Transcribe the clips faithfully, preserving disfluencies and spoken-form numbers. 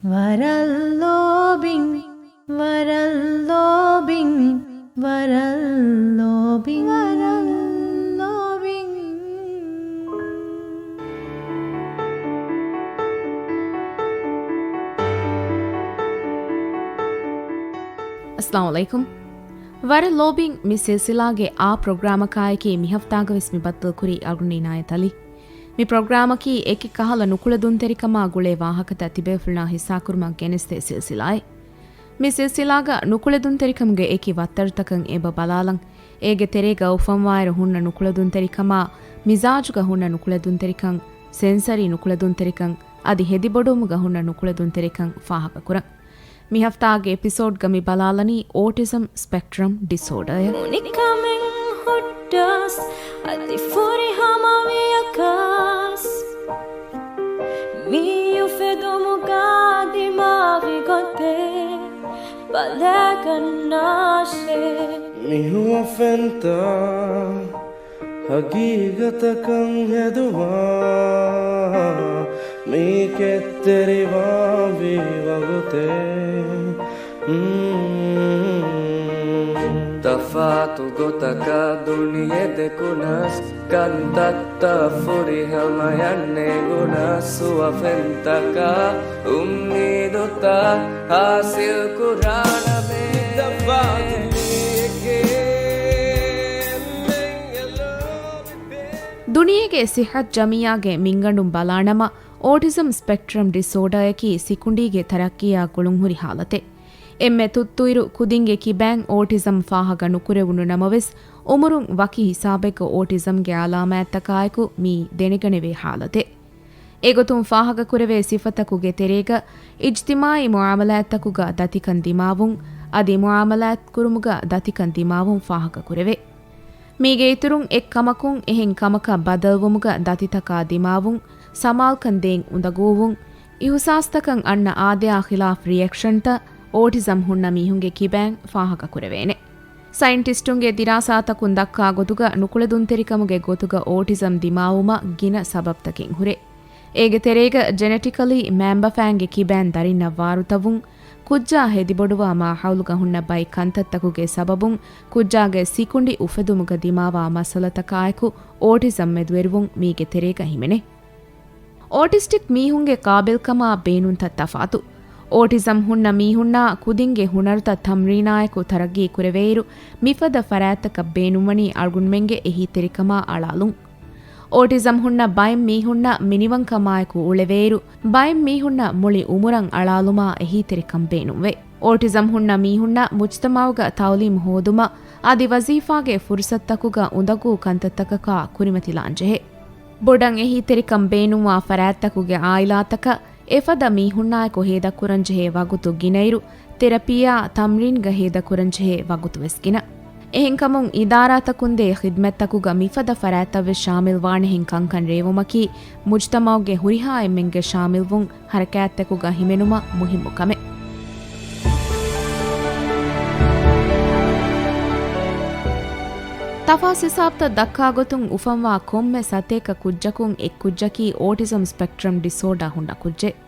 ވަރަށް ލޯބިން، ވަރަށް ލޯބިން، ވަރަށް ލޯބިން، ވަރަށް ލޯބިން. އައްސަލާމު ޢަލައިކުމް. ވަރަށް ލޯބިން މި ސިލްސިލާގެ އާ ޕްރޮގްރާމަކާއެކީ މިހަފްތާގަވެސް މި ބައްދަލުކުރީ އަޅުގަނޑު އިނާޔަތް އަލީ. މި ޕްރޮގްރާމަކީ އެކި ކަހަލަ ނުކުޅެދުންތެރިކަމާ ގުޅޭ ވާހަކަތައް ތިބޭފުޅުންނާ ހިއްސާކުރުމަށް ގެނެސްދޭ ސިލްސިލާއެއް. މި ސިލްސިލާގަ ނުކުޅެދުންތެރިކަމުގެ އެކި ވައްތަރުތަކަށް އެބަ ބަލާލަން. އޭގެ ތެރޭގަ އުފަންވާއިރު ހުންނަ ނުކުޅެދުންތެރިކަމާ، މިޒާޖުގަ ހުންނަ ނުކުޅެދުންތެރިކަން، ސެންސަރީ ނުކުޅެދުންތެރިކަން، އަދި ހެދިބޮޑުވުމުގަ ހުންނަ ނުކުޅެދުންތެރިކަން ފާހަގަކުރަން. މި ހަފްތާގެ އެޕިސޯޑްގަ މި ބަލާލަނީ އޯޓިޒަމް ސްޕެކްޓްރަމް ޑިސޯޑަރއެއް. އުނިކަމެއް ހުއްޓަސް އަދި ފުރިހަމަ ވިޔަކަސް، މި އުފެދުމުގަ ދިމާވި ގޮތެއް ބަލަގަންނާށޭ. މި ހުވަފެންތައް ހަގީގަތަކަށް ހެދުމަށް މީ ކެތްތެރިވާންވީ ވަގުތެއް. ތަފާތު ގޮތަކަށް ދުނިޔެ ދެކުނަސް، ކަންތައްތައް ފުރިހަމަޔަށް ނެގުނަސް، ހުވަފެންތަކަށް އުއްމީދުތައް ހާސިލް ކުރާނަމޭ. ތަފާތު މީހެކޭ މެން އެ ލޯބި ދުނިޔޭގެ ސިއްހަތު ޖަމިއްޔާގެ މިންގަނޑުން ބަލާނަމަ، އޯޓިޒަމް ސްޕެކްޓްރަމް ޑިސޯޑާއަކީ ސިކުނޑީގެ ތަރައްޤީއާ ގުޅުންހުރި ހާލަތެއް. އެންމެ ތުއްތުއިރު ކުދިންގެ ކިބައިން އޯޓިޒަމް ފާހަގަ ނުކުރެވުނު ނަމަވެސް، އުމުރުން ވަކި ހިސާބެއްގަ އޯޓިޒަމްގެ އަލާމާތްތަކާއެކު މިއީ ދެނެގަނެވޭ ހާލަތެއް. އެގޮތުން ފާހަގަކުރެވޭ ސިފަތަކުގެ ތެރޭގަ، އިޖްތިމާޢީ މުޢާމަލާތްތަކުގަ ދަތިކަން ދިމާވުން، އަދި މުޢާމަލާތްކުރުމުގަ ދަތިކަން ދިމާވުން ފާހަގަކުރެވޭ. މީގެ އިތުރުން އެއްކަމަކުން އެހެން ކަމަކަށް ބަދަލުވުމުގަ ދަތިތަކާ ދިމާވުން، ސަމާލުކަން ދޭން އުނދަގޫވުން، އިހުސާސްތަކަށް އަންނަ އާދަޔާ ޚިލާފް ރިއެކްޝަންތައް އޯޓިޒަމް ހުންނަ މީހުންގެ ކިބައިން ފާހަގަކުރެވޭނެ. ސައިންޓިސްޓުންގެ ދިރާސާތަކުން ދައްކާ ގޮތުގަ ނުކުޅެދުންތެރިކަމުގެ ގޮތުގަ އޯޓިޒަމް ދިމާވުމަށް ގިނަ ސަބަބްތަކެއް ހުރޭ. އޭގެ ތެރޭގަ ޖެނެޓިކަލީ މައިންބަފައިންގެ ކިބައިން ދަރިންނަށް ވާރުތައްވުން، ކުއްޖާ ހެދިބޮޑުވާ މާހައުލުގަ ހުންނަ ބައެއް ކަންތައްތަކުގެ ސަބަބުން ކުއްޖާގެ ސިކުނޑި އުފެދުމުގަ ދިމާވާ މައްސަލަތަކާއެކު އޯޓިޒަމް މެދުވެރިވުން މީގެ ތެރޭގަ ހިމެނޭ. އޯޓިސްޓިކް މީހުންގެ ޤާބިލްކަމާ ބޭނުންތައް ތަފާތު. އޯޓިޒަމް ހުންނަ މީހުންނާ ކުދިންގެ ހުނަރުތައް ތަމްރީނާއެކު ތަރައްގީ ކުރެވޭއިރު، މިފަދަ ފަރާތްތަކަށް ބޭނުންވަނީ އަޅުގަނޑުމެންގެ އެހީތެރިކަމާ އަޅާލުން. އޯޓިޒަމް ހުންނަ ބައެއް މީހުންނަށް މިނިވަންކަމާއެކު އުޅެވޭއިރު، ބައެއް މީހުންނަށް މުޅި އުމުރަށް އަޅާލުމާ އެހީތެރިކަން ބޭނުންވޭ. އޯޓިޒަމް ހުންނަ މީހުންނަށް މުޖްތަމަޢުގަ ތަޢުލީމު ހޯދުމަށް އަދި ވަޒީފާގެ ފުރުޞަތުތަކުގަ އުނދަގޫ ކަންތައްތަކަކާ ކުރިމަތިލާންޖެހޭ. ބޮޑަށް އެހީތެރިކަން ބޭނުންވާ ފަރާތްތަކުގެ އާއިލާތަކަށް އެފަދަ މީހުންނާއެކު ހޭދަކުރަންޖެހޭ ވަގުތު ގިނައިރު، ތެރަޕީއާ ތަމްރީންގަ ހޭދަކުރަންޖެހޭ ވަގުތުވެސް ގިނަ. އެހެންކަމުން، އިދާރާތަކުންދޭ ޚިދްމަތްތަކުގަ މިފަދަ ފަރާތްތައްވެސް ޝާމިލްވާނެހެން ކަންކަން ރޭވުމަކީ، މުޖްތަމަޢުގެ ހުރިހާ އެންމެންގެ ޝާމިލްވުން ހަރަކާތްތަކުގަ ހިމެނުމަށް މުހިއްމު ކަމެއް. ތަފާސް ހިސާބުތައް ދައްކާގޮތުން، އުފަންވާ ކޮންމެ ސަތޭކަ ކުއްޖަކުން އެއްކުއްޖަކީ އޯޓިޒަމް ސްޕެކްޓްރަމް ޑިސޯޑާ ހުންނަ ކުއްޖެއް.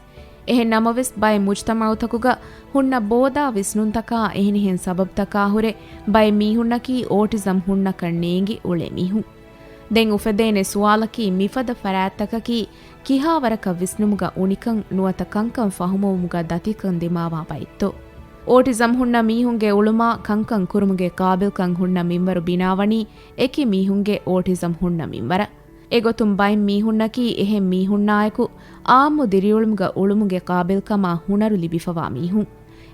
އެހެން ނަމަވެސް، ބައެއް މުޖްތަމަޢުތަކުގަ ހުންނަ ބޯދާ ވިސްނުންތަކާ އެހެނިހެން ސަބަބުތަކާ ހުރެ، ބައެއް މީހުންނަކީ އޯޓިޒަމް ހުންނަކަން ނޭނގި އުޅޭ މީހުން. ދެން އުފެދޭނެ ސުވާލަކީ، މިފަދަ ފަރާތްތަކަކީ ކިހާވަރަކަށް ވިސްނުމުގަ އުނިކަން ނުވަތަ ކަންކަން ފަހުމުވުމުގަ ދަތިކަން ދިމާވާ ބައެއްތޯ؟ އޯޓިޒަމް ހުންނަ މީހުންގެ އުޅުމާ ކަންކަން ކުރުމުގެ ޤާބިލްކަން ހުންނަ މިންވަރު ބިނާވަނީ އެކި މީހުންގެ އޯޓިޒަމް ހުންނަ މިންވަރަށް. އެގޮތުން ބައެއް މީހުންނަކީ އެހެން މީހުންނާއެކު އާއްމު ދިރިއުޅުމުގަ އުޅުމުގެ ޤާބިލްކަމާ ހުނަރު ލިބިފަވާ މީހުން.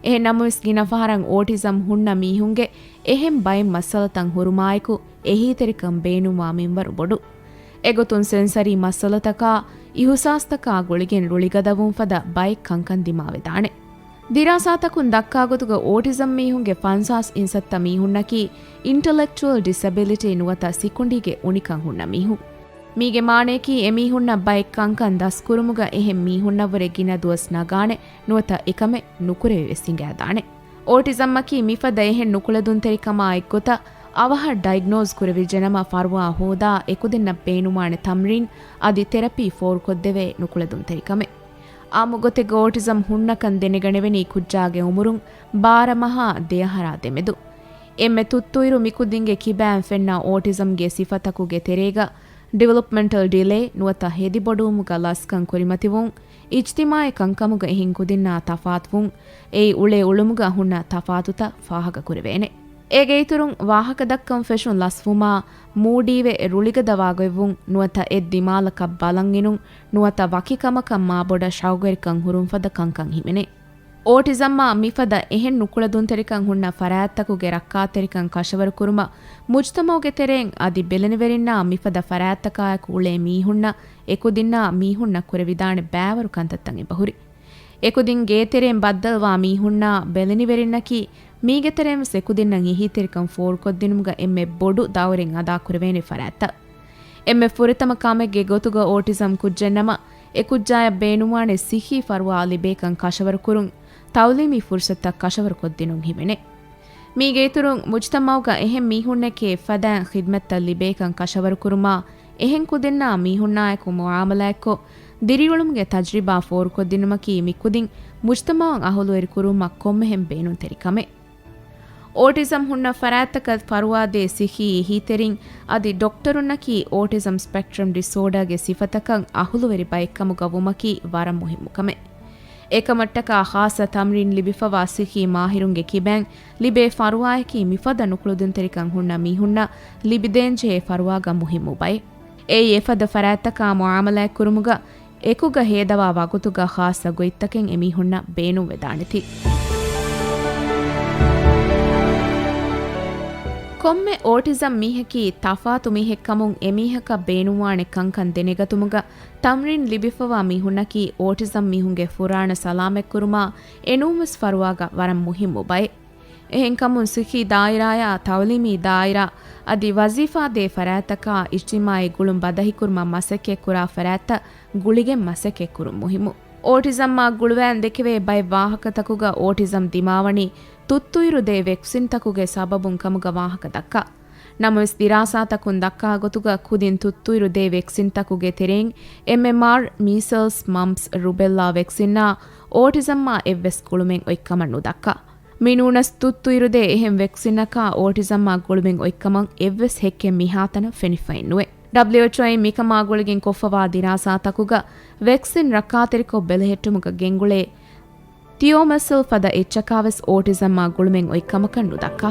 އެހެން ނަމަވެސް، ގިނަ ފަހަރަށް އޯޓިޒަމް ހުންނަ މީހުންގެ އެހެން ބައެއް މައްސަލަތައް ހުރުމާއެކު އެހީތެރިކަން ބޭނުންވާ މިންވަރު ބޮޑު. އެގޮތުން ސެންސަރީ މައްސަލަތަކާ، އިހުސާސްތަކާ ގުޅިގެން ރުޅިގަދަވުން ފަދަ ބައެއް ކަންކަން ދިމާވެދާނެ. ދިރާސާތަކުން ދައްކާގޮތުގަ އޯޓިޒަމް މީހުންގެ ފަންސާސް އިންސައްތަ މީހުންނަކީ އިންޓަލެކްޗުއަލް ޑިސެބިލިޓީ ނުވަތަ ސިކުނޑީގެ އުނިކަން ހުންނަ މީހުން. މީގެ މާނަޔަކީ އެމީހުންނަށް ބައެއް ކަންކަން ދަސްކުރުމުގަ އެހެން މީހުންނަށްވުރެ ގިނަ ދުވަސް ނަގާނެ ނުވަތަ އެކަމެއް ނުކުރެވިވެސް ހިނގާދާނެ. އޯޓިޒަމްއަކީ މިފަދަ އެހެން ނުކުޅެދުންތެރިކަމާ އެއްގޮތަށް އަވަހަށް ޑައިގްނޯސް ކުރެވިއްޖެނަމަ ފަރުވާ ހޯދާ އެކުދިންނަށް ބޭނުންވާނެ ތަމްރީން އަދި ތެރަޕީ ފޯރުކޮށްދެވޭ ނުކުޅެދުންތެރިކަމެއް. އާއްމު ގޮތެއްގަ އޯޓިޒަމް ހުންނަކަން ދެނެގަނެވެނީ ކުއްޖާގެ އުމުރުން ބާރަ މަހާ ދެ އަހަރާ ދެމެދު. އެންމެ ތުއްތުއިރު މިކުދިންގެ ކިބައިން ފެންނަ އޯޓިޒަމްގެ ސިފަތަކުގެ ތެރޭގަ ޑިވެލޮޕްމެންޓަލް ޑިލޭ، ނުވަތަ ހެދިބޮޑުވުމުގަ ލަސްކަން ކުރިމަތިވުން، އިޖްތިމާޢީ ކަންކަމުގަ އެހެން ކުދިންނާ ތަފާތުވުން، އެއީ އުޅޭ އުޅުމުގަ ހުންނަ ތަފާތުތައް ފާހަގަކުރެވޭނެ. އޭގެ އިތުރުން، ވާހަކަ ދައްކަން ފެށުން ލަސްވުމާ، މޫޑީވެ ރުޅިގަދަވާގޮތްވުން، ނުވަތަ އެއް ދިމާލަކަށް ބަލަން އިނުން، ނުވަތަ ވަކި ކަމަކަށް މާބޮޑަށް ޝައުގުވެރިކަން ހުރުންފަދަ ކަންކަން ހިމެނޭ. އޯޓިޒަމްއާ މިފަދަ އެހެން ނުކުޅަދުންތެރިކަން ހުންނަ ފަރާތްތަކުގެ ރައްކާތެރިކަން ކަށަވަރުކުރުމަށް މުޖްތަމަޢުގެ ތެރެއިން އަދި ބެލެނިވެރިންނާ މިފަދަ ފަރާތްތަކާއެކު އުޅޭ މީހުންނަށް އެކުދިންނާ މީހުންނަށް ކުރެވިދާނެ ބައިވަރު ކަންތައްތައް އެބަހުރި. އެކުދިން ގޭތެރެއިން ބައްދަލުވާ މީހުންނާ ބެލެނިވެރިންނަކީ މީގެތެރެއިންވެސް އެކުދިންނަށް އެހީތެރިކަން ފޯރުކޮށްދިނުމުގަ އެންމެ ބޮޑު ދައުރެއް އަދާކުރެވޭނެ ފަރާތްތައް. އެންމެ ފުރަތަމަ ކަމެއްގެ ގޮތުގަ އޯޓިޒަމް ކުއްޖެއްނަމަ، އެ ކުއްޖާޔަށް ބޭނުންވާނެ ސިއްހީ ފަރުވާ ލިބޭކަން ކަށަވަރުކުރުން، ތަޢުލީމީ ފުރުޞަތުތައް ކަށަވަރުކޮށްދިނުން ހިމެނޭ. މީގެ އިތުރުން، މުޖްތަމަޢުގަ އެހެން މީހުންނެކޭ އެފަދައިން ޚިދްމަތްތައް ލިބޭކަން ކަށަވަރުކުރުމާ، އެހެން ކުދިންނާ މީހުންނާއެކު މުޢާމަލާތްކޮށް، ދިރިއުޅުމުގެ ތަޖްރިބާ ފޯރުކޮށްދިނުމަކީ މި ކުދިން މުޖްތަމަޢަށް އަހުލުވެރިކުރުވުމަށް ކޮންމެހެން ބޭނުންތެރި ކަމެއް. އޯޓިޒަމް ހުންނަ ފަރާތްތަކަށް ފަރުވާދޭ ސިއްހީ އެހީތެރިން އަދި ޑޮކްޓަރުންނަކީ އޯޓިޒަމް ސްޕެކްޓްރަމް ޑިސޯޑާގެ ސިފަތަކަށް އަހުލުވެރި ބައެއްކަމުގަ ވުމަކީ ވަރަށް މުހިއްމު ކަމެއް. އެކަމަށްޓަކާ ޚާއްޞަ ތަމްރީން ލިބިފަވާ ސިއްހީ މާހިރުންގެ ކިބައިން ލިބޭ ފަރުވާއަކީ މިފަދަ ނުކުޅެދުންތެރިކަން ހުންނަ މީހުންނަށް ލިބިދޭންޖެހޭ ފަރުވާގަ މުހިއްމު ބައެއް. އެއީ އެފަދަ ފަރާތްތަކާ މުޢާމަލާތްކުރުމުގަ އެކުގަ ހޭދަވާ ވަގުތުގަ ޚާއްޞަ ގޮތްތަކެއް އެމީހުންނަށް ބޭނުންވެދާނެތީ. ކޮންމެ އޯޓިޒަމް މީހަކީ ތަފާތު މީހެއްކަމުން އެމީހަކަށް ބޭނުންވާނެ ކަންކަން ދެނެގަތުމުގަ ތަމްރީން ލިބިފަވާ މީހުންނަކީ އޯޓިޒަމް މީހުންގެ ފުރާނަ ސަލާމަތްކުރުމާ އެނޫންވެސް ފަރުވާގަ ވަރަށް މުހިއްމު ބައެއް. އެހެންކަމުން ސިއްހީ ދާއިރާއާ ތަޢުލީމީ ދާއިރާ އަދި ވަޒީފާދޭ ފަރާތްތަކާ އިޖްތިމާޢީ ގުޅުން ބަދަހިކުރުމަށް މަސައްކަތްކުރާ ފަރާތްތައް ގުޅިގެން މަސައްކަތްކުރުން މުހިއްމު. އޯޓިޒަމްއާ ގުޅުވާން ދެކެވޭ ބައެއް ވާހަކަތަކުގަ އޯޓިޒަމް ދިމާވަނީ ތުއްތުއިރު ދޭ ވެކްސިންތަކުގެ ސަބަބުން ކަމުގަ ވާހަކަ ދައްކާ. ނަމަވެސް، ދިރާސާތަކުން ދައްކާ ގޮތުގަ ކުދިން ތުއްތުއިރު ދޭ ވެކްސިންތަކުގެ ތެރެއިން އެމްއެމްއާރް، މީސަލްސް، މަމްޕްސް، ރުބެއްލާ ވެކްސިންއާ އޯޓިޒަމްއާ އެއްވެސް ގުޅުމެއް އޮތްކަމަށް ނުދައްކާ. މިނޫނަސް ތުއްތުއިރުދޭ އެހެން ވެކްސިނަކާ އޯޓިޒަމްއާ ގުޅުމެއް އޮތްކަމަށް އެއްވެސް ހެއްކެއް މިހާތަނަށް ފެނިފައެއް ނުވޭ. ޑަބްލިއުއެޗްއޯއިން މިކަމާ ގުޅިގެން ކޮށްފަވާ ދިރާސާތަކުގަ ވެކްސިން ރައްކާތެރިކޮށް ބެލެހެއްޓުމުގަ ގެންގުޅޭ ތިއޯމަސިލް ފަދަ އެއްޗަކާވެސް އޯޓިޒަމްއާ ގުޅުމެއް އޮތްކަމަކަށް ނުދައްކާ.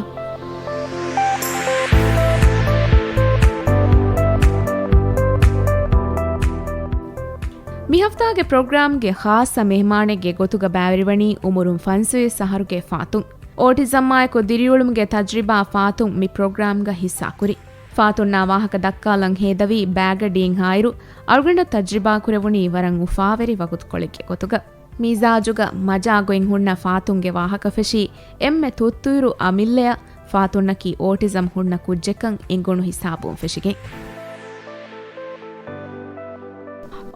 މި ހަފްތާގެ ޕްރޮގްރާމްގެ ޚާއްޞަ މެހްމާނެއްގެ ގޮތުގަ ބައިވެރިވަނީ އުމުރުން ފަންސަވީސް އަހަރުގެ ފާތުން. އޯޓިޒަމްއާއެކު ދިރިއުޅުމުގެ ތަޖްރިބާ ފާތުން މި ޕްރޮގްރާމްގަ ހިއްސާކުރި. ފާތުންނާ ވާހަކަ ދައްކާލަން ހޭދަވީ ބައިގަޑިއެއްހާއިރު، އަޅުގަނޑަށް ތަޖްރިބާކުރެވުނީ ވަރަށް އުފާވެރި ވަގުތުކޮޅެއްގެ ގޮތުގަ. މިޒާޖުގަ މަޖާގޮތް ހުންނަ ފާތުންގެ ވާހަކަ ފެށީ، އެންމެ ތުއްތުއިރު އަމިއްލަޔަށް ފާތުންނަކީ އޯޓިޒަމް ހުންނަ ކުއްޖެއްކަން އެނގުނު ހިސާބުން ފެށިގެން.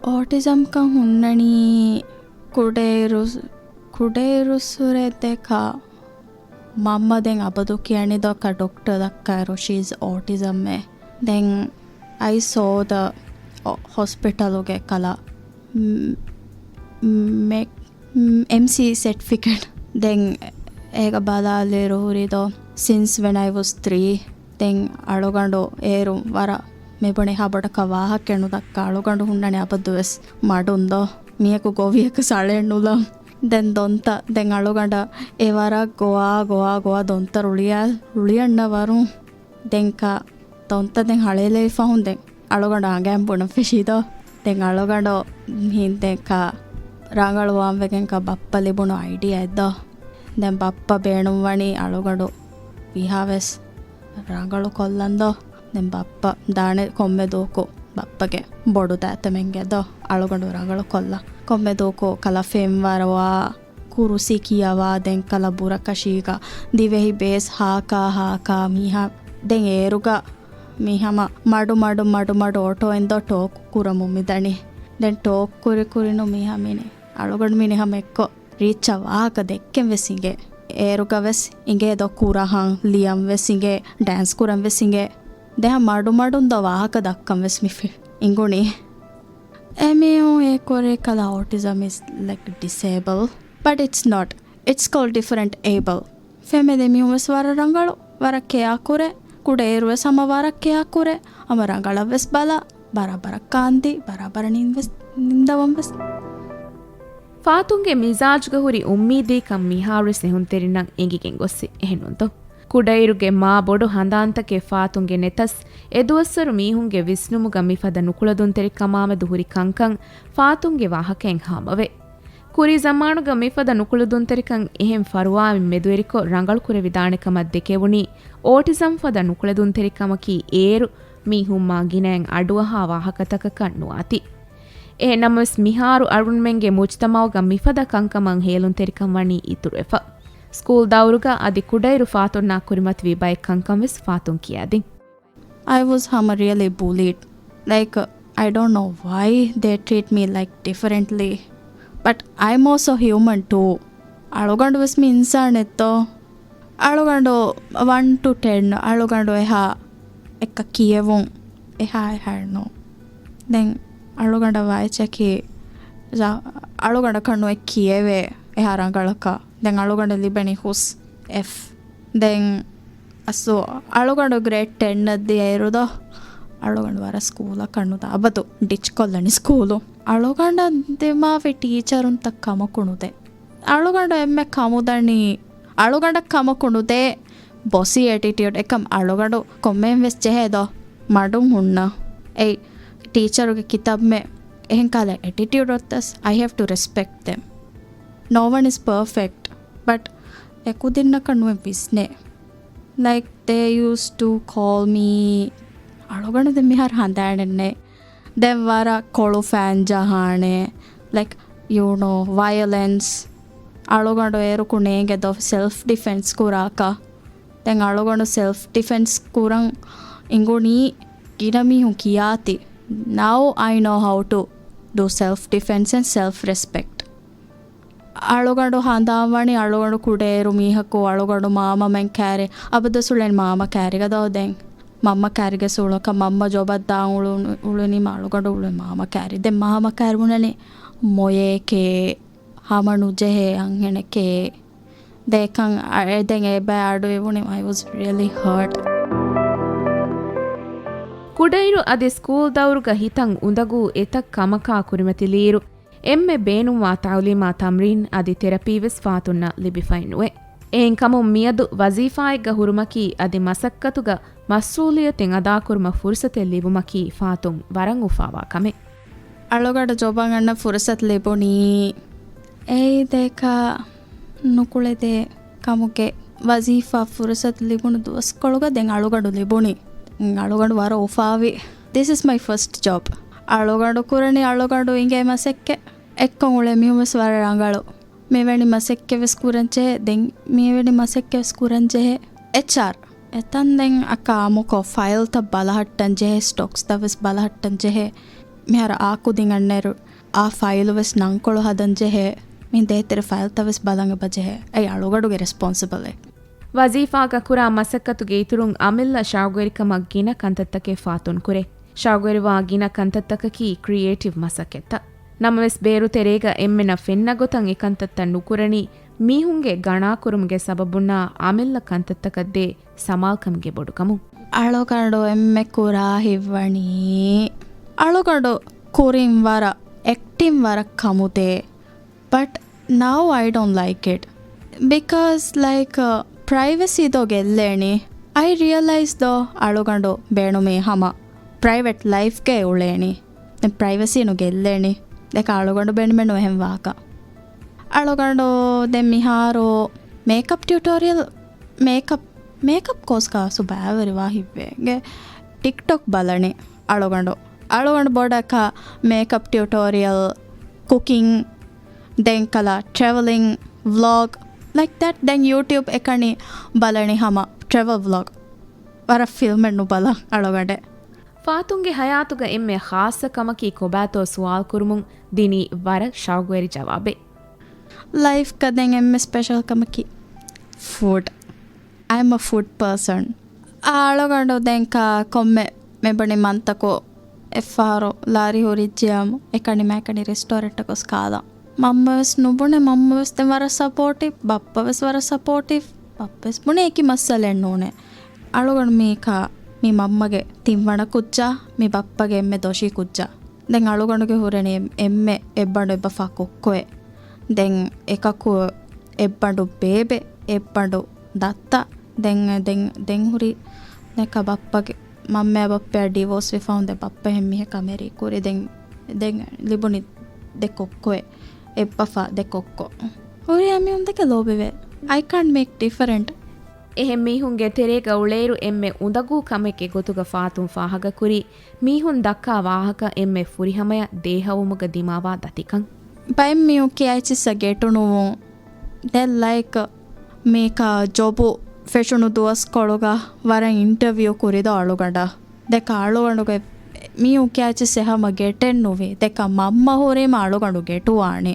އޯޓިޒަމްކަން ހުންނަނީ ކުޑައިރު-، ކުޑައިރުއްސުރެ ދެކާ މަންމަ ދެން އަބަދު ކިޔަނި ދޮކަ ޑޮކްޓަރ ދައްކާއިރު ޝީޒް އޯޓިޒަމްއޭ. ދެން އައި ސޯ ދަ ހޮސްޕިޓަލުގެ ކަލަ މެ-، އެމްސީ ސެޓްފިކެޓް. ދެން އޭގަ ބަލާލިއިރު ހުރި ދޯ ސިންސް ވެން އައި ވޮސް ތްރީ. ދެން އަޅުގަނޑު އޭރު ވަރަށް މިބުނި ހާ ބޮޑަކަށް ވާހަކަ ނުދައްކާ އަޅުގަނޑު ހުންނަނީ އަބަދުވެސް މަޑުން ދޯ. މީހަކު ގޮވިޔަކަސް އަޅެއް ނުލަން. ދެން ދޮންތަ، ދެން އަޅުގަނޑަށް އެ ވަރަށް ގޮވާ، ގޮވާ، ގޮވާ ދޮންތަ ރުޅިޔާ، ރުޅިއަންނަ ވަރުން. ދެން ކާ ދޮންތަ ދެން ހަޅޭލެވި ފަހުން ދެން އަޅުގަނޑު އަނގައިން ބުނަން ފެށީ ދޯ. ދެން އަޅުގަނޑު ހިން ދެން ކާ ރަނގަޅުވާން ވެގެން ކާ ބައްޕަ ލިބުނު އައިޑިއާ އެއް ދޯ. ދެން ބައްޕަ ބޭނުންވަނީ އަޅުގަނޑު ވީހާވެސް ރަނގަޅު ކޮށްލަން ދޯ. ދެން ބައްޕަ ދާނެ ކޮންމެ ދުވަހަކު ބައްޕަގެ ބޮޑު ދައިތަމެންގެ ދޯ އަޅުގަނޑު ރަނގަޅު ކޮށްލަން. ކޮންމެ ދުވަހަކު ކަލަ ފެންވަރުވާ، ކުރުސި ކިޔަވާ، ދެން ކަލަ ބުރަކަށީގަ ދިވެހި ބޭސް ހާކާ ހާކާ މީހާ. ދެން އޭރުގަ މި ހަމަ މަޑު މަޑު މަޑު މަޑު އޮޓޯއިން ދޯ ޓޯކް ކުރަމުން މިދަނީ. ދެން ޓޯކް ކުރި ކުރިނު މި ހަމިނި އަޅުގަނޑު މިނި ހަމަ އެއްކޮށް ރީއްޗަށް ވާހަކަ ދެއްކެން ވެސް އިނގޭ. އޭރުގަ ވެސް އިނގޭ ދޯ ކުރަހަން، ލިޔަން ވެސް އިނގޭ، ޑޭންސް ކުރަން ވެސް އިނގޭ. ދެހަ މަޑު މަޑުން ދޯ ވާހަކަ ދައްކަން ވެސް މި ފި-، އިނގުނީ. އެމީހުން އެ ކުރި ކަލަ autism is like disable, but it's not. It's called different able. ފެމެދެ މީހުން ވެސް ވަރަށް ރަނގަޅު، ވަރަށް ކެއާ ކުރޭ. ކުޑައިރު ވެސް ހަމަ ވަރަށް ކެއާ ކުރޭ. ހަމަ ރަނގަޅަށް ވެސް ބަލާ، ބަރާބަރަށް ކާންދީ، ބަރާބަރަށް ނިން ވެސް ނިންދަވަން ވެސް. ފާތުންގެ މިޒާޖުގަ ހުރި އުއްމީދީކަން މިހާރުވެސް އެހުންތެރިންނަށް އެނގިގެން ގޮއްސި އެހެންނުންތޯ؟ ކުޑައިރުގެ މާ ބޮޑު ހަނދާންތަކެއް ފާތުންގެ ނެތަސް، އެދުވަސްވަރު މީހުންގެ ވިސްނުމުގަ މިފަދަ ނުކުޅަދުންތެރިކަމާމެދު ހުރި ކަންކަން ފާތުންގެ ވާހަކައިން ހާމަވޭ. ކުރީ ޒަމާނުގަ މިފަދަ ނުކުޅަދުންތެރިކަން އެހެން ފަރުވާއިން މެދުވެރިކޮށް ރަނގަޅުކުރެވިދާނެ ކަމަށް ދެކެވުނީ، އޯޓިޒަމް ފަދަ ނުކުޅަދުންތެރިކަމަކީ އޭރު މީހުން މާ ގިނައިން އަޑުއަހާ ވާހަކަތަކަކަށް ނުވާތީ. އެހެން ނަމަވެސް، މިހާރު އަޅުގަނޑުމެންގެ މުޖްތަމަޢުގަ މިފަދަ ކަންކަމަށް ހޭލުންތެރިކަން ވަނީ އިތުރުވެފަ. ސްކޫލް ދައުރުގަ އަދި ކުޑައިރު ފާތުންނާ ކުރިމަތިވި ބައެއް ކަންކަން ވެސް ފާތުން ކިޔާދިން. I was ހަމަ really bullied. Like, I don't know why they treat me, like, differently. But I'm also human too. އަޅުގަނޑު ވެސް މި އިންސާނެއްތޯ؟ އަޅުގަނޑު one to ten، އަޅުގަނޑު އެހާ އެއްކަ ކިޔެވުން އެހާ އެހާއެއްނު. ދެން އަޅުގަނޑަށް ވާއެއްޗަކީ، ޒާ-، އަޅުގަނޑަކަށް ނުއެއް ކިޔެވޭ އެހާ ރަނގަޅަކަށް. ދެން އަޅުގަނޑަށް ލިބެނީ ހުސް އެފް. ދެން އަސްލު އަޅުގަނޑު ގްރޭޑް ޓެން އަށް ދިޔައިރު ދޯ، އަޅުގަނޑު ވަރަށް ސްކޫލަކަށް ނުދާ. އަބަދު ޑިޗް ކޮށްލަނީ ސްކޫލު. އަޅުގަނޑަށް ދިމާވި ޓީޗަރުންތައް ކަމަކު ނުދޭ. އަޅުގަނޑު އެންމެ ކަމުދަނީ، އަޅުގަނޑަށް ކަމަކު ނުދޭ ބޮސީ އެޓިޓިއުޑް. އެކަމް އަޅުގަނޑު ކޮންމެއިން ވެސް ޖެހޭ ދޯ، މަޑުން ހުންނަ. އެއީ ޓީޗަރުގެ ކިތައްމެ އެހެން ކަހަލަ އެޓިޓިއުޑް އޮތަސް، I have to respect them. No one is perfect, but އެކުދިންނަކަށް ނުވެ ވިސްނޭ. Like, they used to call me، އަޅުގަނޑު ދެން މިހާރު ހަނދާނެއް ނެތް. ދެން ވަރަށް ކޮޅު ފައިން ޖަހާނެ. Like, you know, violence. އަޅުގަނޑު އޭރުކު ނޭނގެ ދޯ ސެލްފް ޑިފެންސް ކުރާކަށް. ދެން އަޅުގަނޑު ސެލްފް ޑިފެންސް ކުރަން އިނގުނީ ގިނަ މީހުން ކިޔާތި. Now I know how to do self defense and self respect. އަޅުގަނޑު ހަނދާން ވަނީ އަޅުގަނޑު ކުޑައިރު މީހަކު އަޅުގަނޑު މާމަމެން ކައިރި، އަބަދުސް އުޅެން މާމަ ކައިރިގަ ދޯ. ދެން މަންމަ ކައިރިގެ ސޫޅަކަށް މަންމަ ޖޮބަށް ދާން އުޅުނު-، އުޅުނީމަ އަޅުގަނޑު އުޅެން މާމަ ކައިރި. ދެން މާމަ ކައިރި ބުނަނީ މޮޔައެކޭ، ހަމަ ނުޖެހޭ އަންހެނެކޭ. ދޭކަން އަ-، އެ ދެން އެ ބައި އަޑު އިވުނީ، I was really hurt. ކުޑައިރު އަދި ސްކޫލް ދައުރުގަ ހިތަށް އުނދަގޫ އެތައް ކަމަކާ ކުރިމަތިލިއިރު، އެންމެ ބޭނުންވާ ތައުލީމާ ތަމްރީން އަދި ތެރަޕީ ވެސް ފާތުންނަށް ލިބިފައެއް ނުވޭ. އެހެންކަމުން މިއަދު ވަޒީފާއެއްގަ ހުރުމަކީ އަދި މަސައްކަތުގަ މަސްއޫލިއްޔަތެއް އަދާކުރުމަށް ފުރުސަތެއް ލިބުމަކީ ފާތުން ވަރަށް އުފާވާ ކަމެއް. އަޅުގަނޑަށް ޖޮބަށް އަންނަ ފުރުސަތު ލިބުނީ އެއީ ދޭކަ ނުކުޅެދޭ ކަމުގެ ވަޒީފާ ފުރުސަތު ލިބުނު ދުވަސްކޮޅުގަ ދެން އަޅުގަނޑު ލިބުނީ. އަޅުގަނޑު ވަރަށް އުފާވި. This is my first job. އަޅުގަނޑު ކުރަނީ އަޅުގަނޑު އިނގޭ މަސައްކަތް. އެއްކޮށް އުޅޭ މީހުން ވެސް ވަރަށް ރަނގަޅު. މިވެނި މަސައްކަތް ވެސް ކުރަން ޖެހޭ. ދެން މިވެނި މަސައްކަތް ވެސް ކުރަން ޖެހޭ. އެޗްއާރް. އެތަން ދެން އަކާ އާއްމުކޮށް ފައިލްތައް ބަލަހައްޓަން ޖެހޭ، ސްޓޮކްސްތައް ވެސް ބަލަހައްޓަން ޖެހޭ. މިހާރު އާކުދިން އަންނައިރު އާ ފައިލު ވެސް ނަންކޮޅު ހަދަން ޖެހޭ. މި ދޭތެރެ ފައިލްތައް ވެސް ބަލަން އެބަ ޖެހޭ. އެއީ އަޅުގަނޑުގެ ރެސްޕޮންސިބަލް އެއް. ވަޒީފާގަ ކުރާ މަސައްކަތުގެ އިތުރުން އަމިއްލަ ޝައުގުވެރިކަމަށް ގިނަ ކަންތައްތަކެއް ފާތުން ކުރޭ. ޝައުގުވެރިވާ ގިނަ ކަންތައްތަކަކީ ކްރިއޭޓިވް މަސައްކަތްތައް. ނަމަވެސް ބޭރު ތެރޭގަ އެންމެނަށް ފެންނަ ގޮތަށް އެކަންތައްތައް ނުކުރަނީ މީހުންގެ ގަނާކުރުމުގެ ސަބަބުންނާ އަމިއްލަ ކަންތައްތަކަށް ދޭ ސަމާލުކަމުގެ ބޮޑުކަމުން. އަޅުގަނޑު އެންމެ ކުރާ ހިތްވަނީ، އަޅުގަނޑު ކުރިން ވަރަށް އެކްޓިން ވަރަށް ކަމުދޭ. But now I don't like it. Because, like, uh, privacy ދޯ ގެއްލޭނީ. I realize ދޯ އަޅުގަނޑު ބޭނުމީ ހަމަ ޕްރައިވެޓް ލައިފްގައި އުޅޭނީ. ދެން ޕްރައިވެސީ ނުގެއްލޭނީ. ދެކަ އަޅުގަނޑު ބޭނުމެއް ނުވެ އެހެން ވާކަށް. އަޅުގަނޑު ދެން މިހާރު މޭކަޕް ޓިއުޓޯރިއަލް، މޭކަޕް، މޭކަޕް ކޯސްގަ ސުބާވެރިވާ ހިތްވޭ. ޓިކްޓޮކް ބަލަނީ އަޅުގަނޑު. އަޅުގަނޑު ބޮޑަކަށް މޭކަޕް ޓިއުޓޯރިއަލް، ކުކިން، ދެން ކަލަ ޓްރެވެލިން، ވްލޮގް، like that. ދެން ޔޫޓިއުބް އެކަނި ބަލަނީ ހަމަ ޓްރެވެލް ވްލޮގް. ވަރަށް ފިލްމެއް ނުބަލަން އަޅުގަނޑެއް. ފާތުންގެ ހަޔާތުގަ އެންމެ ޚާއްޞަ ކަމަކީ ކޮބާތޯ ސުވާލު ކުރުމުން ދިނީ ވަރަށް ޝައުގުވެރި ޖަވާބެއް. ލައިފްގަ ދެން އެންމެ ސްޕެޝަލް ކަމަކީ ފުޑް. I am a food person. އަޅުގަނޑު ދެން ކާ ކޮންމެ މެބުނި މަންތަކު އެއްފަހަރު ލާރި ހުރިއްޖިއްޔާމު އެކަނި މައިކަނި ރެސްޓޯރެންޓަށް ގޮސް ކާލާ. މަންމަވެސް ނުބުނެ، މަންމަވެސް ދެން ވަރަށް ސަޕޯޓިވް، ބައްޕަވެސް ވަރަށް ސަޕޯޓިވް. ބައްޕަވެސް ބުނޭ އެކި މައްސަލައެއް ނޫނޭ. އަޅުގަނޑު މީކާ މި މަންމަގެ ތިންވަނަ ކުއްޖާ، މި ބައްޕަގެ އެންމެ ދޮށީ ކުއްޖާ. ދެން އަޅުގަނޑުގެ ހުރެނީ އެންމެ އެއްބަނޑު އެއްބަފާ ކޮއްކޮއެއް. ދެން އެކަކު އެއްބަނޑު ބޭބެ، އެއްބަނޑު ދައްތަ. ދެން، ދެން، ދެން ހުރި ދެކަ ބައްޕަގެ، މަންމަޔާ ބައްޕަޔާ ޑިވޯސް ވެފަ ހުން ދެ ބައްޕަ އެހެން މީހަކާ މެރީ ކުރި. ދެން، ދެން ލިބުނީ ދެ ކޮއްކޮއެއް، އެއްބަފާ ދެ ކޮއްކޮ. ހުރިހާ މީހުން ދެކެ ލޯބިވޭ. I can't make different. އެހެން މީހުންގެ ތެރޭގަ އުޅޭއިރު އެންމެ އުނދަގޫ ކަމެއްގެ ގޮތުގަ ފާތުން ފާހަގަކުރީ، މީހުން ދައްކާ ވާހަކަ އެންމެ ފުރިހަމަޔަށް ދޭހަވުމުގަ ދިމާވާ ދަތިކަން. ބައެއް މީހުން ކިޔައި އެއްޗިއްސަށް ގެޓުނުވުން. ދެން ލައިކް މީކާ ޖޮބު ފެށުނު ދުވަސްކޮޅުގަ ވަރަށް އިންޓަވިއު ކުރިދޯ އަޅުގަނޑަށް. ދެކަ އަޅުގަނޑުގެ މީހުން ކިޔައި އެއްޗިއްސެއް ހަމަ ގެޓެއް ނުވި. ދެކަ މަންމަ ހުރީމަ އަޅުގަނޑު ގެޓުވާނެ.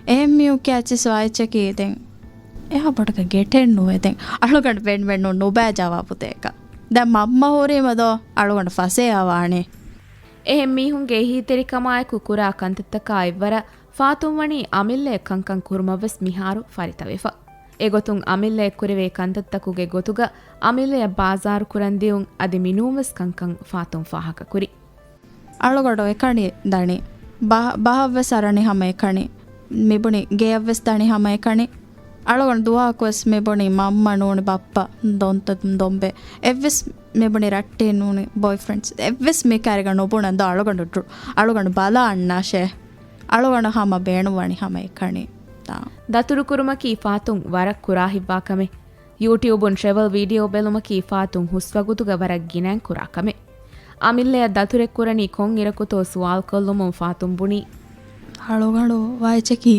އެހެން މީހުން ކިޔައި އެއްޗިއްސު ވާ އެއްޗަކީ ދެން އެހާ ބޮޑަކަށް ގެޓެއް ނުވޭ. ދެން އަޅުގަނޑު ބެން ބެންނު ނުބައި ޖަވާބު ދޭކަށް. ދެން މަންމަ ހުރީމަ ދޯ އަޅުގަނޑު ފަސޭހަ ވާނެ. އެހެން މީހުންގެ އެހީތެރިކަމާއެކު ކުރާ ކަންތައްތަކާ އެއްވަރަށް ފާތުން ވަނީ އަމިއްލައަށް ކަންކަން ކުރުމަށްވެސް މިހާރު ފަރިތަވެފަ. އެގޮތުން އަމިއްލައަށް ކުރެވޭ ކަންތައްތަކުގެ ގޮތުގަ އަމިއްލައަށް ބާޒާރު ކުރަން ދިޔުން އަދި މިނޫންވެސް ކަންކަން ފާތުން ފާހަގަކުރި. އަޅުގަނޑު އެކަނި ދަނީ. ބަ-، ބަހަށްވެސް އަރަނީ ހަމަ އެކަނި. މިބުނި ގެޔަށްވެސް ދަނީ ހަމަ އެކަނި. އަޅުގަނޑު ދުވަހަކުވެސް މިބުނީ މަންމަ ނޫނީ ބައްޕަ ދޮންތަ ދޮންބެ. އެއްވެސް މިބުނީ ރައްޓެހި ނޫނީ ބޯއިފްރެންޑްސް. އެއްވެސް މި ކައިރިގަ ނުބުނަން ދޯ އަޅުގަނޑު ޑްރު-، އަޅުގަނޑު ބަލާ އަންނާށޭ. އަޅުގަނޑު ހަމަ ބޭނުންވަނީ ހަމަ އެކަނި. ދާ. ދަތުރުކުރުމަކީ ފާތުން ވަރަށް ކުރާހިތްވާ ކަމެއް. ޔޫޓިއުބުން ޓްރެވެލް ވީޑިއޯ ބެލުމަކީ ފާތުން ހުސްވަގުތުގަ ވަރަށް ގިނައިން ކުރާ ކަމެއް. އަމިއްލައަށް ދަތުރެއް ކުރަނީ ކޮންއިރަކުތޯ ސުވާލުކޮށްލުމުން ފާތުން ބުނީ. އަޅުގަނޑު ވާއެއްޗަކީ،